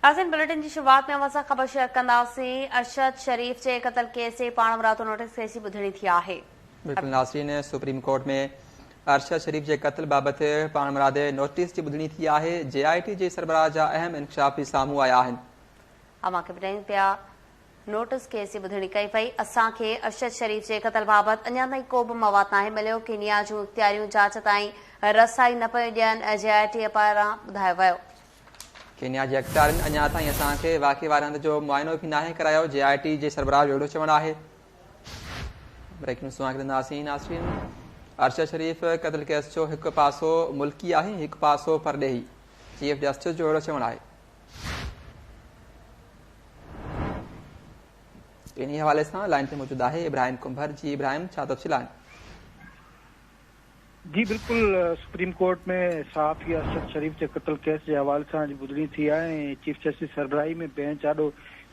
ناظرين بليٽن جي شروعات ۾ اوهان سان خبر شيئر ڪنداسين ارشد شريف جي قتل ڪيس جي پاڻمرادو نوٽيس ڪيس جي ٻڌڻي ٿي آهي. بلڪل ناظرين سپريم ڪورٽ ۾ ارشد شريف جي قتل بابت پاڻمرادي نوٽيس جي ٻڌڻي ٿي آهي، جي آء ٽي جي سربراهه جا اهم انڪشاف به سامهون آيا آهن. اوهان کي ٻڌايون پيا نوٽيس ڪيس جي ٻڌڻي ڪئي وئي، اسان کي ارشد شريف جي قتل بابت اڃا تائين ڪو به مواد ناهي مليو، ڪينيا جون اختياريون جاچ تائين رسائي نه پيون ڏين، جي آء ٽي پاران ٻڌايو ويو. ڪينيا جي اختيارين اڃا تائين اسان کي واقعي واري هنڌ جو معائنو به ناهي ڪرايو، جي آء ٽي جي سربراهه جو اهڙو چوڻ آهي. بريڪنگ نيوز اوهان کي ڏينداسين ناظرين ارشد شريف قتل ڪيس جو هڪ پاسو ملڪي آهي هڪ پاسو پرڏيهي، چيف جسٽس جو اهڙو چوڻ آهي. انهي حوالي سان لائين تي موجود آهي ابراهيم ڪنڀر، جي ابراهيم ڇا تفصيل آهن؟ جي بلڪل سپريم ڪورٽ ۾ صحافي ارشد شريف جي قتل ڪيس جي حوالي سان اڄ ٻڌڻي ٿي آهي ۽ چيف جسٽس سربراهي ۾ بئنچ آڏو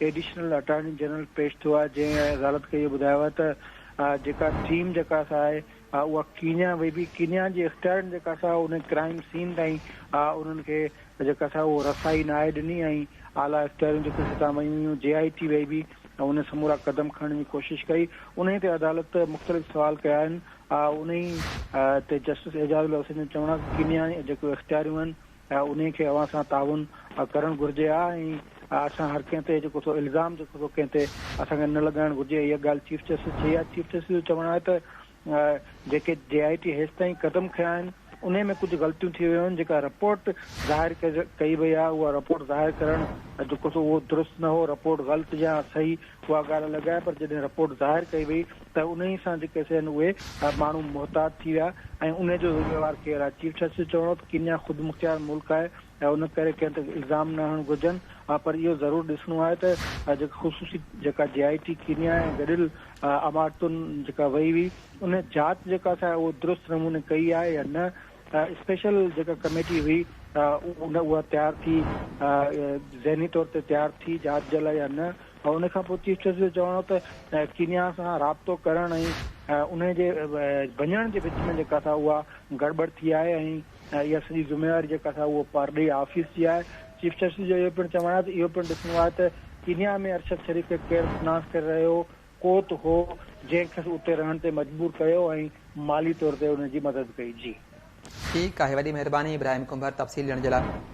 ايڊيشنل اٽارني جنرل پيش ٿيو آهي جنهن عدالت کي اهو ٻڌايو آهي ته جيڪا ٽيم جيڪا سا آهي اها ڪينيا وئي هئي ڪينيا جي اختيارين جيڪا سا ان ڪرائيم سين تائين انهن کي جيڪا سا اهو رسائي ناهي ڏني ۽ اعليٰ اختياريون جيڪي هتان ويون هيون جي آء ٽي وئي هئي ان سمورا قدم کڻڻ جي ڪوشش ڪئي انهي تي عدالت مختلف سوال ڪيا آهن انهي تي جسٽس اعجاز الحسن جو چوڻ آهي ته ڪينيا جون جيڪو اختياريون آهن انهي کي اوهان سان تعاون ڪرڻ گهرجي ها ۽ اسان هر ڪنهن تي جيڪو سو الزام جيڪو سو ڪنهن تي اسان کي نه لڳائڻ گهرجي اها ڳالهه چيف جسٽس چئي آهي چيف جسٽس جو چوڻ آهي ته جيڪي جي آء ٽي هيستائين قدم کنيا آهن انهي ۾ ڪجهه غلطيون ٿي ويون آهن جيڪا رپورٽ ظاهر ڪئي وئي آهي اها رپورٽ ظاهر ڪرڻ جيڪو سو اهو درست نه هو رپورٽ غلط يا صحيح اها ڳالهه الڳ آهي پر جڏهن رپورٽ ظاهر ڪئي وئي ته انهي سان جيڪي سي آهن اهي ماڻهو محتاط ٿي ويا ۽ انهي جو ذميوار ڪير آهي؟ چيف جسٽس جو چوڻ هو ته ڪينيا خودمختيار ملڪ آهي ۽ ان ڪري ڪنهن تي الزام نه هڻڻ گهرجن پر اهو ضرور ڏسڻو آهي ته جيڪا خصوصي جيڪا جي آء ٽي ڪينيا ۽ گڏيل امارتن جيڪا وئي هئي ان جاچ جيڪا سا اهو درست نموني ڪئي آهي يا نه اسپيشل جيڪا ڪميٽي هئي ان اها تيار ٿي ذهني طور تي تيار ٿي جاچ جي لاء يا نه ۽ ان کان پوء چيف جسٽس جو چوڻ هو ته ڪينيا سان رابطو ڪرڻ ۽ ان جي وڃڻ جي وچ ۾ جيڪا سا اها گڙٻڙ ٿي آهي ۽ اها سڄي ذميواري جيڪا سا اهو پرڏيهي آفيس جي آهي چيف جسٽس جو اهو پڻ چوڻ آهي ته اهو پڻ ڏسڻو آهي ته ڪينيا ۾ ارشد شريف کي ڪير فنانس ڪري رهيو هو ڪو ته هو جنهن کيس اتي رهڻ تي مجبور ڪيو ۽ مالي طور تي ان جي مدد ڪئي. جي. ٺيڪ آهي وڏي مهرباني ابراهيم ڪنڀر تفصيل ڏيڻ جي لاء.